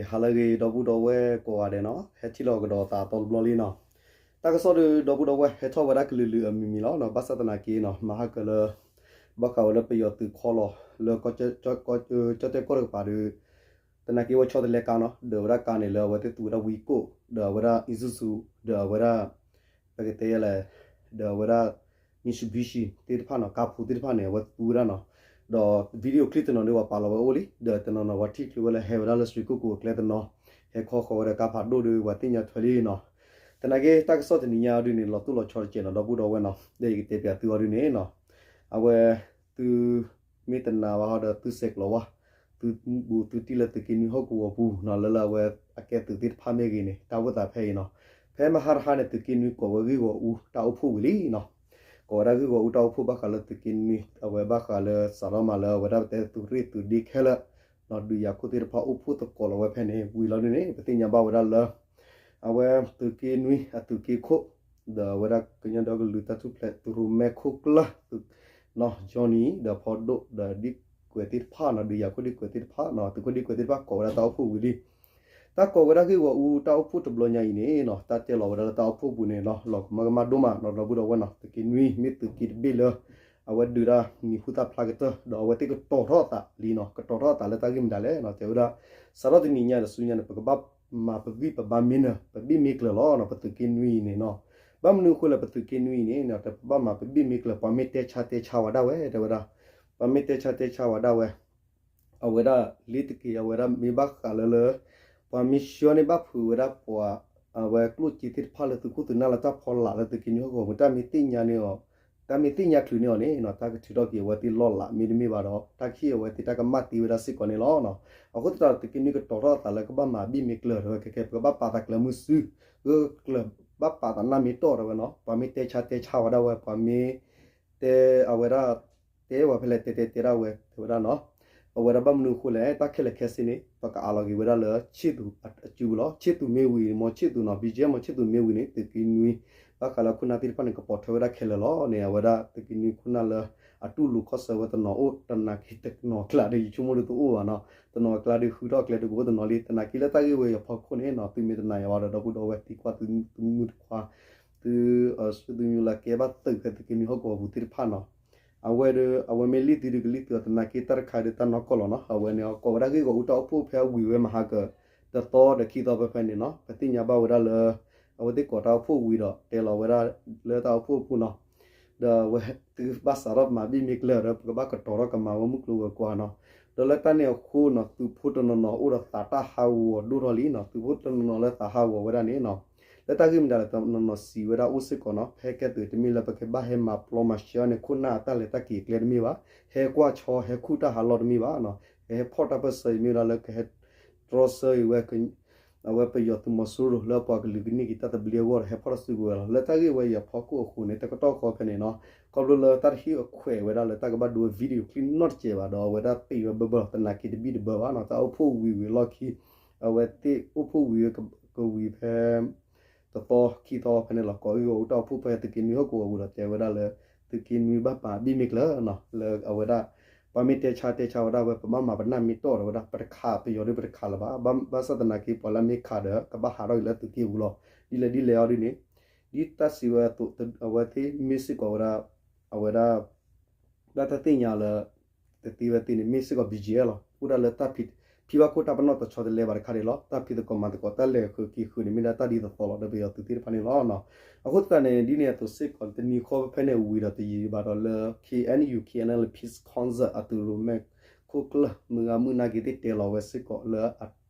ဟါလၢအဂ့ၤ ဒီပုၢ်ဒီဝဲၢ်ကိးဂၤဒဲးနီၤ, ဟဲထံၣ်လိာ်ကဒီးသးအသီတဘျီလံနီၤ. တၢ်ကစီၣ်ဒီး ဒီပုၢ်ဒီဝဲၢ် ဟဲထီၣ်ဝဲဒၣ်ကလုာ်လုာ်အမံၤမံၤလီၤနီၤ. ဘၣ်ဆၣ်သနာ်က့နီၤ မၤဟါကၢၤလၢ ဘၣ်ဃးဝဲလၢပယီၤသုးခီလီၤ လၢ ကၠီၣ်တဲၣ်ကီၢ်တကပၤဒီး သနာ်က့ဝဲဆီတလဲကါနီၤ, ဒီးဝဲဒၣ်ကါန့ၣ်လၢအဝဲသ့ၣ်သူဝဲဒၣ်ဝံကိၣ် ဒီးအဝဲဒၣ် Isuzu ဒီးအဝဲဒၣ် ပကတဲလဲၣ် ဒီးအဝဲဒၣ် Mitsubishi သ့ၣ်တဖၣ်နီၤ, ကါဖိသ့ၣ်တဖၣ်န့ၣ် အဝဲသူဝဲဒၣ်နီၤ. ဒီး video clip တနီၤန့ၣ် ပှၤပာ်လီၤဝဲအိၣ်လံ, ဒီးတနီၤနီၤ ပှၤထံၣ်ချုးဝဲလၢဟဲဝဲဒၣ်လၢစှ့ၤကိၣ်ကိၤအကျဲတနီၤ, ဟဲခီဃီၤဝဲဒီးကါဖးဒိၣ်ဒီး ပှၤသ့ၣ်ညါထွဲလံနီၤ. သနာ်က့ တၢ်ကစီၣ်တနံၤညါအီၤဒ်န့ၣ် လီၤတိၢ်လီၤဆီတစဲးနီၤ ဒီပုၢ်ဒီဝဲၢ်နီၤ, ဒီးယကတဲပၠးသုအီၤဒ်န့ၣ်နီၤ. အဝဲ သု မ့ၢ်တနာ်ဘၣ်ဒီးသုဆဲးကျိးဝဲ, သုဘူးသုတံၢ်လၢသုးက့နွံဟီၣ်ကဝီၤပူၤနီၤ, လၢလၢအဝဲအကဲသုးသ့ၣ်တဖၣ်မ့ၢ်ဂ့ၤန့ၣ် တၢ်အိၣ်သးဖဲအံၤနီၤ. ဖဲမဟါတဟါန့ၣ် သုးက့နွံကိးဝဲဂ့ၢ်ဂီၤအူတၢ်အိၣ်ဖှိၣ်ဝံၤလံနီၤ. ကိးဝဲဒၣ်ဂ့ၢ်ဂီၤအူတၢ်အိၣ်ဖှိၣ်ဘၣ်ဃးလၢသုးက့နွံ အဝဲဘၣ်ဃးလၢစးထီၣ်မၤလၢအဝဲဒၣ်ပတဲသုးရ့ၣ်သုးဒ့ခဲလၢာ်နီၤ, ဒုးယၤခိၣ်သ့ၣ်တဖၣ်အိၣ်ဖှိၣ်သကိးလီၤဝဲဖဲန့ၣ်ဝံၤလီၤဒ်န့ၣ် ပသ့ၣ်ညါဘၣ်ဝဲဒၣ်လၢ အဝဲသုးက့နွံအသုးက့ခိၣ် ဒီးအဝဲဒၣ်ကညီဒီကလုာ်တၢ်ထူၣ်ဖျဲးသုးရိၣ်မဲခိၣ်ကျၢၢ် နီၢ်ယီနံၤ ဒီးဖီဒိၣ် ဒီးဒ့ကွဲးသ့ၣ်တဖၣ်နီၤ, ဒုးယၤခိၣ်ဒ့ကွဲးသ့ၣ်တဖၣ်နီၤ, သုးခိၣ်ဒ့ကွဲးသ့ၣ်တဖၣ် ကိးဝဲဒၣ်တၢ်အိၣ်ဖှိၣ်ဝံၤလံ. တၢ်ကိးဝဲဒၣ်ဂ့ၢ်ဂီၤအူတၢ်အိၣ်ဖှိၣ်တဘျီညါအံၤန့ၣ်နီၤ, တၢ်တဲလီၤဝဲဒၣ်လၢတၢ်အိၣ်ဖှိၣ်ပူၤန့ၣ်နီၤ လီၤကမၢကမၣ်ဒိၣ်မးနီၤ ဒီပုၢ်ဒီဝဲၢ်နီၤ. သုးက့နွံမ့ၢ်သုးက့တဘ့ၣ်လၢ အဝဲဒုးတၢ်မံၤဟူသၣ်ဖျါကတၢၢ် ဒီးအဝဲသ့ၣ်ကတီၤထီၣ်အသးလံနီၤ, ကတီၤထီၣ်အသးလၢတၢ်ဂ့ၢ်မတၤလဲၣ်နီၤ, တဲဝဲဒၣ် စးထီၣ်တနံၤညါဒီးဆူညါန့ၣ် ပကဘၣ်မၤပဂံၢ်ပဘါမ့ၢ်နၢၤ ပဘ့ၣ်မ့ၢ်ကျၢၤလီၤနီၤ, ပသုးက့နွံအံၤန့ၣ်နီၤ. ဘၣ်မနုၤအဃိလဲၣ် ပသုးက့နွံအံၤန့ၣ်နီၤ တပဘၣ်မၤပဘ့ၣ်မ့ၢ်ကျၢၤ ပှၤမ့ၢ်တဲဆါတဲဆါဝဲဒၣ်ဝဲ တဲဝဲဒၣ် ပှၤမ့ၢ်တဲဆါတဲဆါဝဲဒၣ်ဝဲ အဝဲဒၣ်လ့တက့ၤ အဝဲဒၣ်မ့ၢ်ဘၣ်ဃးလၢလၢ ပှၤမ့ၢ်ဆှၢန့ၢ်ဘၣ်ဖုးဝဲဒၣ်ပှၤ အဝဲကျိၣ်စ့သ့ၣ်တဖၣ်လၢသုးခိၣ်သုးနၢ်လၢတၢ်ဖီလာ်လၢသုးက့နွံဟီၣ်ကဝီၤပူၤ တၢ်မ့ၢ်သ့ၣ်ညါန့ၢ်အီၤ တၢ်မ့ၢ်သ့ၣ်ညါချုးန့ၢ်အီၤန့ၣ်နီၤ တၢ်ကထုးထီၣ်က့ၤအဝဲသ့ၣ်လီၢ်လးမ့တမ့ၢ်ဘၣ်ဒီး တၢ်ခံးအဝဲသ့ၣ်တၢ်ကမၣ်သ့ဝဲဒၣ်စ့ၢ်ကီးန့ၣ်လီၤနီၤ. အဃိသတးဒီး သုးက့နွံကတီၤထီၣ်အသးလၢကဘၣ်မၤဘ့ၣ်မ့ၢ်ကျၢၤတဲဝဲ ခဲကဲ ပကဘၣ်ပာ်သးကျၢၤမုၢ်စု ဂၢၢ်ကျၢၤဘၣ်ပာ်သးနၢ်မ့ၢ်တီၢ်တဲဝဲနီၤ, ပှၤမ့ၢ်တဲဆါတဲဆါဝဲဒၣ်ဝဲ ပှၤမ့ၢ် တဲအဝဲဒၣ် တဲဝဲဖဲလဲၣ် တဲတဲတဲဒၣ်ဝဲ တဲဝဲဒၣ်နီၤ. အဝဲဒၣ်ဘၣ်မနုၤအဃိလဲၣ် တၢ်ခဲလၢာ်ခဲဆ့န့ၣ် ပကအးလီၤက့ၤဝဲဒၣ်လၢ ဆ့ၣ်သူးအစုပူၤလီၤ. ဆ့ၣ်သူးမ့ၢ်ဝံၤ မ့ၢ်ဆ့ၣ်သူးနီၤ ဘံၣ်ကဲ မ့ၢ်ဆ့ၣ်သူးမ့ၢ်ဝံၤန့ၣ် သုးက့နွံ ဘၣ်ဃးလၢခိၣ်နၢ်သ့ၣ်တဖၣ်န့ၣ် ကပိာ်ထွဲဝဲဒၣ်ခဲလၢာ်လီၤန့ၣ် အဝဲဒၣ်သုးက့နွံခိၣ်နၢ်လၢ အတူၢ်လိာ်ခီၣ်ဆၢဝဲတနီၤအိၣ် တနာ်က့ၤတနီၤကျါဒီး ယဆိကမိၣ်ဒ်သိးအိၣ်ဘၣ်နီၤ တနီၤအကျါဒီးဃုထီၣ်ကျဲဒ်ကအိၣ်တနီၤလံ တနာ်က့ၤလၢတၢ်ဂ့ၢ်ဝဲအံၤအဖီခိၣ်န့ၣ်နီၤ သုမ့ၢ်တနာ်ယၤဘၣ်ဒီး ဒီပုၢ်ဒီဝဲၢ်သံကွၢ်သုမုၢ်တခွါ သု သုမုၢ်လၢကဲဘၣ်သုးဖဲသုးက့နွံဟီၣ်ကဝီၤပူၤသ့ၣ်တဖၣ်နီၤ အဝဲဒီး အဝဲမ့ၢ်လံသုဒီးကလံသုအီၤ တနာ်က့ၤတၢ်တခါဒီးတၢ်နီၢ်ကီၢ်လီၤနီၤ အဝဲန့ၣ်အကိးဝဲဒၣ်ဂ့ၢ်ဂီၤအူတၢ်အိၣ်ဖှိၣ်ဖဲအဝံၤဝဲမဟါကၢၤ တသီဒီးခံသီဖဲဖဲန့ၣ်နီၤ ပသ့ၣ်ညါဘၣ်ဝဲဒၣ်လၢ အဝဲသ့ၣ်ကိးတၢ်အိၣ်ဖှိၣ်ဝံၤဒီး တဲလီၤဝဲဒၣ်လၢတၢ်အိၣ်ဖှိၣ်အပူၤနီၤ ဒီးအဝဲသုဘၣ်စးထီၣ်မၤဘ့ၣ်မ့ၢ်ကျၢၤဒီး ပကဘၣ်ကတီၤထီၣ်ကမၤဝဲမုၢ်ကျိၤဝဲၤကွာ်နီၤ ဒီးလၢတၢ်န့ၣ်အဃိနီၤ သုးဖိတနီၤနီၤအိၣ်ဒီးသးတၢ်ဟးဂီၤဒိၣ်ထီၣ်လံနီၤ သုးဖိတနီၤနီၤလၢသးဟးဂီၤဝဲဒၣ်န့ၣ်နီၤ လၢတၢ်ဂ့ၢ်မတၤလဲၣ် တနီၤနီၤစံးဝဲဒၣ်အိၣ်စ့ၢ်ကီးနီၤ ဖဲကဲသုးတမ့ၢ်လၢပကဘၣ်ဟဲမၤပျီမၤရှဲအီၤန့ၣ် ခိၣ်နၢ်အတၢ်လဲၤတၢ်က့ၤအကျဲတမ့ၢ်ဘၣ် ဟဲကွၢ်ဆီဟဲခူၣ်တၢ်ဟးလီၢ်တမ့ၢ်ဘၣ်နီၤ ကဟဲဖီၣ်တၢ်ပၢၢ်ဆၢအံၤမ့ၢ်ဝဲဒၣ်လၢကဟဲ တြီဆၢအံၤဝဲ အဝဲပယီၤသုးမီၤစိရိၤလၢပှၤကလုာ်ကန့ၢ်က့ၤတၢ်သဘျ့အဂီၢ်ဒီး ဟဲဖီၣ်တၢ်စုကဝဲၤလီၤ. လၢတၢ်ဂ့ၢ်ဝဲအံၤအဖီခိၣ်အဃိန့ၣ် တကတီၢ်ဃီဖဲန့ၣ်နီၤ ခီဖျိလၢတၢ်တဟ့ၣ်အခွဲးဝဲဒၣ်လၢတၢ်ကဘၣ်ဒိဝဲ video clip နီတစဲးဘၣ်ဒီး အဝဲဒၣ်ပ့ၢ်ဝဲဘၢဘၢလီၤ တနာ်က့ၤတဘံၣ်တဘၢဘၣ်နီၤ တၢ်အိၣ်ဖှိၣ်ဝံၤဝံၤလီၢ်ခံ အဝဲသ့ၣ်အိၣ်ဖှိၣ်ဝံၤဝဲကဝံၤဖဲ တသီခံသီဖဲန့ၣ်လီၤ ကိးဂ့ၢ်ဂီၤအူတၢ်အိၣ်ဖှိၣ်ဖဲသုးက့နွံဟီၣ်ကဝီၤပူၤဒီး တဲဝဲဒၣ်လၢ သုးက့နွံဘၣ်ပာ်ဘ့ၣ်မ့ၢ်ကျၢၤနီၤ လၢအဝဲဒၣ် ပှၤမ့ၢ်တဲဆါတဲဆါဝဲဒၣ်ဝဲ ပဘၣ်မၤပနၢ်မ့ၢ်တီၢ်ဒီးဝဲဒၣ် ပတခးပယီၤဒီးပတခးလၢၤဘၣ် ဘၣ်ဆၣ်သနာ်က့ ပှၤလၢမ့ၢ်ခးဒီး ကဘၣ်ဟးထီၣ်က့ၤလၢသုးက့ပူၤလီၤ. ဒ်လဲၣ်ဒ်လဲၣ်အီၤဒ်န့ၣ် ဒ်တၢ်စံးဝဲအသိး အဝဲသ့ၣ်မ့ၢ်စ့ၢ်ကီးဝဲဒၣ် အဝဲဒၣ် ဘၣ်တၢ်သ့ၣ်ညါလၢ တသ့ဝဲသ့န့ၣ် မ့ၢ်စ့ၢ်ကီး ဘံၣ်ကဲလီၤ အိၣ်ဒၣ်လၢတၢ်ဖံး ဖံဘၣ်ခိၣ်တၢ်ပနီၣ်တဆီတလဲဘၣ်တခါန့ၣ်လီၤ. တၢ်ဖံးသကိးမၤသကိး တၢ်လဲၤဃုာ်က့ၤဃုာ်န့ၣ် မ့ၢ်ဒၣ်တၢ်ဒ်သိးသိးလီၤ ဒီးပယီၤသုးသ့ၣ်တဖၣ်န့ၣ်လီၤ. အဃိသတးန့ၣ် ဒ်န့ၣ်အသိးစ့ၢ်ကီး တနံၤဃီဖဲဖဲန့ၣ်ဝံၤဒီး တယံာ်ဘၣ်ဒီးလၢ K N U K N L Peace Council အသုးရိၣ်မဲခိၣ်ကျၢၢ် မုၢ်ဂၤမုၢ်နၤက့ၤသ့ၣ်တဲလီၤဝဲစ့ၢ်ကီးလၢ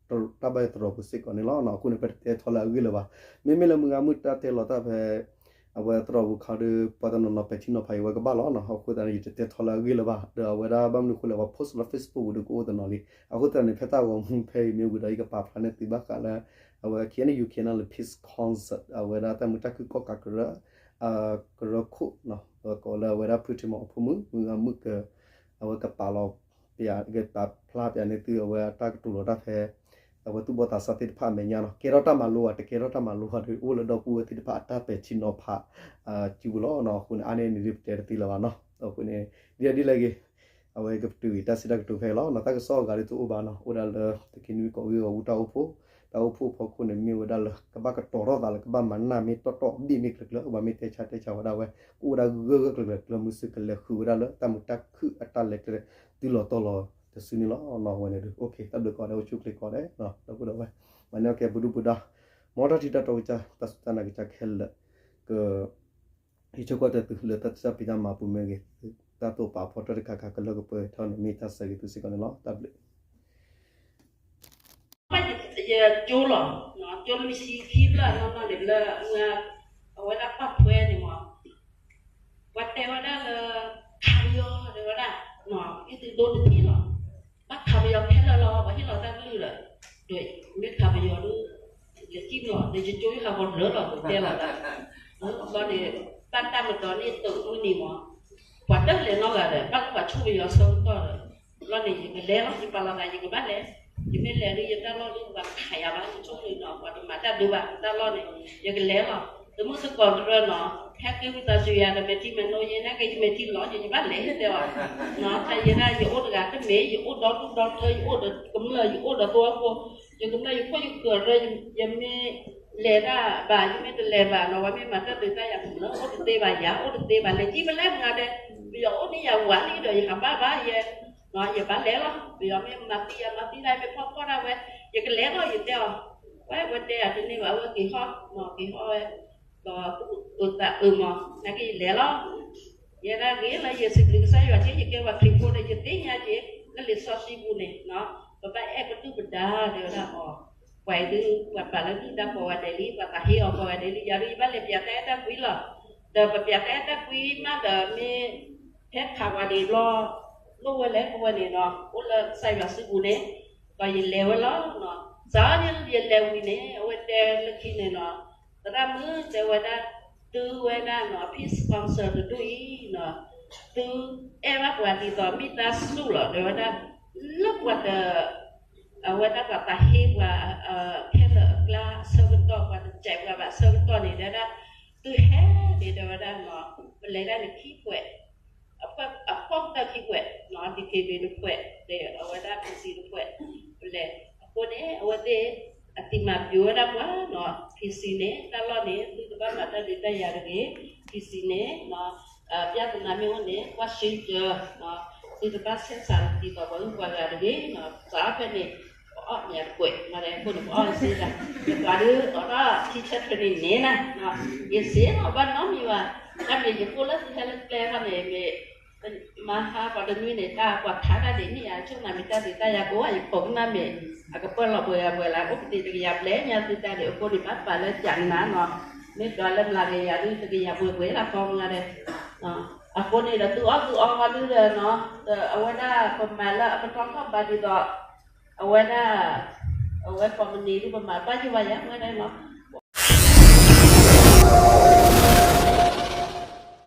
တၢ်ဘၣ်ယွၤသရိာ်ပူၤစ့ၢ်ကီးန့ၣ်လီၤ. အဃိန့ၣ် ပတတဲထီလၢအဂ့ၢ်လၢၤဘၣ်. မ့မ့ၢ်လၢမုၢ်ဂၤမုၢ်တၢ်တဲလီၤတၢ်ဖဲ အဝဲသရိာ်ပူၤခါဒီး ပှၤတနီၤနီၤပဲာ်ထံနီၤဖးအံၤဝဲကဘၣ်လီၤနီၤ. အဃိသတးန့ၣ် ယတတဲထီလၢအဂ့ၢ်လၢၤဘၣ်. ဒီးအဝဲဒၣ်ဘၣ်မနုၤအဃိလဲၣ် ပှၤ post လၢ Facebook ပူၤဒီးကအိၣ်တနီၤလံ. အဃိသတးန့ၣ် ဖဲတၢ်ဂီၤမူဖဲအံၤမ့ၢ်ဝံၤဒီး ယကပာ်ဖျါန့ၢ်သုဘၣ်ဃးလၢ အဝဲ K N U K N L Peace Council အဝဲဒၣ်တၢ်မုာ်တၢ်ခုၣ်ကီၣ်ကးကရၢ ကရၢခိၣ် ကိးလၢအဝဲဒၣ်ဖုထံမီၤအဖိမုၣ် မုၢ်ဂၤမုၢ်က အဝဲကပာ်လီၤ ပယၤ ကပာ်ဖျါပယၤန့ၢ်သု အဝဲအတၢ်ကတိၤလီၤတၢ်ဖဲ အဝဲသူၣ်ဘီၣ်သးစၢ်သ့ၣ်တဖၣ်အမဲာ်ညါနီၤ. ကဲထီၣ်တၢ်မၤလိဧါ တကဲထီၣ်တၢ်မၤလိဧါဒီး အိၣ်လၢဒီပုၢ်ဝဲၢ်သ့ၣ်တဖၣ်အတၢ်ပဲာ်ထံနီၤဖး စုပူၤလီၤနီၤ. အဃိန့ၣ် အါန့ၢ်န့ၣ်ဒ်ပတဲတသ့လၢၤဘၣ်နီၤ. အဃိန့ၣ် ဒ်လဲၣ်ဒ်လဲၣ်ဂ့ၤ အဝဲကပတုာ်ဂ့ၤတၢ်စံးတၢ်ကတိၤဖဲအံၤလီၤ. နီၢ်တၢ်ကစီၣ်အဂၤဒ်သိးအိၣ်ဘၣ်နီၤ အိၣ်ဒၣ်လၢ သုးက့နွံကီၢ်ဂ့ၢ်ဂီၢ်အူတၢ်အိၣ်ဖှိၣ်, တၢ်အိၣ်ဖှိၣ်ဖီခိၣ်န့ၣ် မ့ၢ်ဝဲဒၣ်လၢ ကဘၣ်ကတီၤထီၣ်သးလၢ ကဘၣ်မၤနၢ်မ့ၢ်တီၢ်တီၢ်ဘ့ၣ်မ့ၢ်ကျၢၤကျၢၤ ကဘၣ်မ့ၢ်တဲဆါတဲဆါဝဲဒၣ်ဝဲ ကအိၣ်ဝဲဒၣ်ဂၢၢ်ဂၢၢ်ကျၢၤကျၢၤ ကျၢၤမုဆူၣ်ကလဲၤဃုာ်ဝဲဒၣ်လၢ တၢ်မုာ်တၢ်ခုၣ်အတၢ်လဲၤကျဲ တုၤလီၤတီၤလီၤတစုန့ၣ်လီၤ. နီၢ်ဝဲန့ၣ်ဒုး တၢ်ဘျုးကိးဂၤဒဲး အိၣ်ဆူၣ်ချ့ကိးဂၤဒဲး ဒီပုၢ်ဒီဝဲၢ် မၤန့ၢ်အီၣ်ကဲပဒုၣ်ပဒါ မ်တၢ်ထံၣ်တၢ်တီကစၢ် တၢ်စူၢ်တၢ်နာ်ကစၢ်ခဲလၢာ် က ယဆိကမိၣ်တၢ်သုလၢတၢ်သးပ့ၤတၢ်မၤပူၤမ့ၢ်ဂ့ၤ, တၢ်တိာ်ပာ်ဖီတၢ်တခါခါကလၢကပှဲၤထီၣ်န့ၣ် မ့ၢ်တၢ်ဆၢဂ့ၤသုစ့ၢ်ကီးန့ၣ်လီၤ. တၢ်ဘျုး ယကၠိလီၤ, ကၠိလၢမ့ၢ်ဆံခံဘျၢၣ်နီၢ်နီၢ်န့ၣ်လၢ အဝဲဒၣ်ပာ်ဖှဲန့ၣ်မး, ပှၤတဲဝဲဒၣ်လၢ ခးပယီၤတဲဝဲဒၣ်, အံၤသုဒိတထံၣ်လီၤ, ဘၣ်ခးပယီၤခဲလၢာ်လီၤ ပှၤဟ့ၣ်လီၤတၢ်ကလုၢ်ဒီး, မ့ၢ်ခးပယီၤဒီး ယကံၣ်မီၤ ဒီးယကၠိယဟးဂီၤလၢလီၤ ပတဲလီၤတၢ်, ဘျီန့ၣ် ဘၣ်တၢ်မၤဒီးန့ၣ်သုးမုၢ်နံၤမး, ပှၤတလဲၤနီတဂၤဒီး ဘၣ်လၢပှၤဆိၣ်ပယီၤဆၢကတီၢ်ဒီး, ဘျီန့ၣ် ယကလဲၤလီၤ ယပာ်လီၤသး ယကဘၣ်လဲၤ, ယမ့ၢ်လဲၤဒီးယတၢ်လီၢ်ဒီးပှၤခးယၤဘၣ် ယဆိၣ်မုၢ်နီၤ ပှၤတမၤတၢ်ဒုးဘၣ် တၢ်လီၢ်န့ၣ် ယကလဲၤလီၤ, သုးမုၢ်သကိးတရၢနီၤ ဟဲက့ၤဝံသးစူၤယၤဒီး မဲာ်ထံမဲာ်နိယဲန့ၣ်က့ၤ ယမဲာ်ထံလီၤ ယဘၣ်လဲၤတဲအီၤ, တၢ်ယဲဒၣ် ယအိၣ်တဂၤတမ့ၢ် ယအိၣ်ဒီဒူၣ်ဒီထၢ ယအိၣ်ဒီးကမျၢၢ် ယအိၣ်ဒီးသဝီဖိ, ယကမျၢၢ်ယခိၣ်ယဃၢၤရၢ ယမ့ၢ်လဲၤတၢ်ဘၣ် ယမ့ၢ်တလဲၤဘၣ်နီၤ ပှၤမ့ၢ်မၤတၢ်ဒုးတၢ်ယၤ ကမျၢၢ်အိၣ်တသ့ဘၣ် ယၤအိၣ်တသ့ဘၣ် လဲၤကံၣ်ပလဲမုၢ်ဂၤဒဲး, ပယီၤအိၣ်န့ၣ်ယၤဝၤလံဒီး ယဟးဘၣ်ဘၣ်ယဲ ယဘၣ်လဲၤလီၤ, ပယီၤမ့ၢ်မၤသံယၤမၤသံဒၣ် မ့ၢ်ဖီၣ်ဖီၣ်ဒၣ်ဝဲ, ယကလဲၤလီၤ ယတဲအီၤ, ဝဲဝဲတဲအီၤတန့ၢ်ဘၣ် ဝဲက့ၤဟီၣ်, က့ၤဟီၣ်ဝဲ, ဒီးသူၣ်အုးသးအုးမး နာ်က့ယလဲၤလီၤ, ယဲဒၣ်ဂ့ၤလၢယစံးဘျုးကစၢ်ယွၤက့ ယကဲပှၤခရံာ်ဖိဒီး ယသ့ၣ်ညါက့ လၢလံာ်စီဆှံပူၤန့ၣ် ပဘၣ်အဲၣ်ပဒုၣ်ပဒါတဲဝဲဒၣ်အီၤ, ပှၤအံၤဒုး ပှၤပာ်လၢဒုၣ်ဒါကိးဂၤဒဲးလံ ပှၤသးဟ့အီၤကိးဂၤဒဲးလံ ယၤဒုးယဘၣ်လဲၤပၠးတၢ်အဲၣ်တၢ်ကွံလီၤ, ဒီးပပၠးတၢ်အဲၣ်တၢ်ကွံမးဒီးမ့ၢ် ဖဲခးဝဲဒၣ်ဘျီ လိၣ်ဝဲလဲၣ်ကဝဲန့ၣ်နီၤ အိၣ်လၢကစၢ်ယွၤစုပူၤန့ၣ်, ဒီးယလဲၤဝဲလီၤ, စးန့ၣ်ယလဲၤဝံၤန့ၣ် အဝဲတဲလၢခံန့ၣ်နီၤ, သရၣ်မုၣ်တဲဝဲဒၣ်, သုဝဲဒၣ်နီၤ Peace Council တဒူၣ်အံၤနီၤ, သုအဲၣ်ဘၣ်ပှၤဒ်သိးမ့ၢ်တၢ်ဆူၣ်လီၤ တဲဝဲဒၣ်, လၢပှၤတ အဝဲဒၣ်ပှၤသးဟ့ပှၤ ခဲလၢာ်အကျါအဆၢကတီၢ် ပှၤတစဲးပှၤဘၣ်ဆၢကတီၢ်န့ၣ် တဲဒၣ်, သုဟဲန့ၣ် တဲဝဲဒၣ်နီၤ, ပလဲၤဒၣ်န့ၣ်ခံကွဲး, အဖီၣ်ကတၢၢ်ခံကွဲးနီၤ ဒံးက့ၤဘ့ၣ်တကွဲး ဒီးအဝဲဒၣ် PC တကွဲး, ပလဲၤ, အဃိန့ၣ် အဝဲသ့ၣ် အတံၤမၤပျိးဝဲဒၣ်ပှၤနီၤ PC န့ၣ် တၢ်လီၢ်န့ၣ် သုတဘၣ်မၤတၢ်ဒုးတၢ်ယၤတဂ့ၤ, PC န့ၣ် ပြဿနာမ့ၢ်အိၣ်န့ၣ် ကွၢ်ရှင်းကျိၤ, သုတဘၣ်ဆဲးစးဒ်သိးပှၤဂုၤပှၤဂၤတဂ့ၤ, စးဖဲန့ၣ် ပအီၣ်မ့ၤတကွဲး မ့ၢ်အဃိန့ၣ် ပအီၣ်စ့ဒၣ်, ယပှၤဒုးအိးထီၣ် teacher training န့ၣ်နၤ, ယစ့နီၤဘၣ်နီတမံၤဘၣ်, တၢ်မ့ၢ်ယကိၢ်လၢသုဟဲလၢကျဲခီန့ၣ် မ့ၢ် မၤဟးပှၤတနွံန့ၣ် တၢ်ပှၤခးတၢ်ဒ်န့ၣ် ယဆိကမိၣ်မ့ၢ်တၢ်ဒုးတၢ်ယၤကိး ယဖိကနၣ်မ့ၢ် အကပၢၢ်လီၤပှဲၤဂၤပှဲၤလၢ အိၣ်ပသ့ၣ်တကယၤဘျဲၣ်ညါသုတၢ်ဒုးအဃိန့ၣ် ဘၣ်ပာ်လၢကၠးနၤနီၤ, မ့ၢ်ဒွးလၢမလၤကယၤဒုးတကယၤပှဲၤပှဲၤလၢဃီမ့ၢ်ဂၤဒဲး, အဃိန့ၣ်ဒီးသုအီၣ်သုအီဂီၢ်ဒုးဒီးနီၤ, အဝဲဒၣ်ပမၤလၢအပတီၢ်ထီၣ်ဘၣ်ဒ်သိး အဝဲဒၣ် အဝဲကိးမုၢ်နံၤဒုးပမၤဘၣ်ယိၣ်ဘၣ်ယၤမ့ၢ်ဂၤဒဲးနီၤ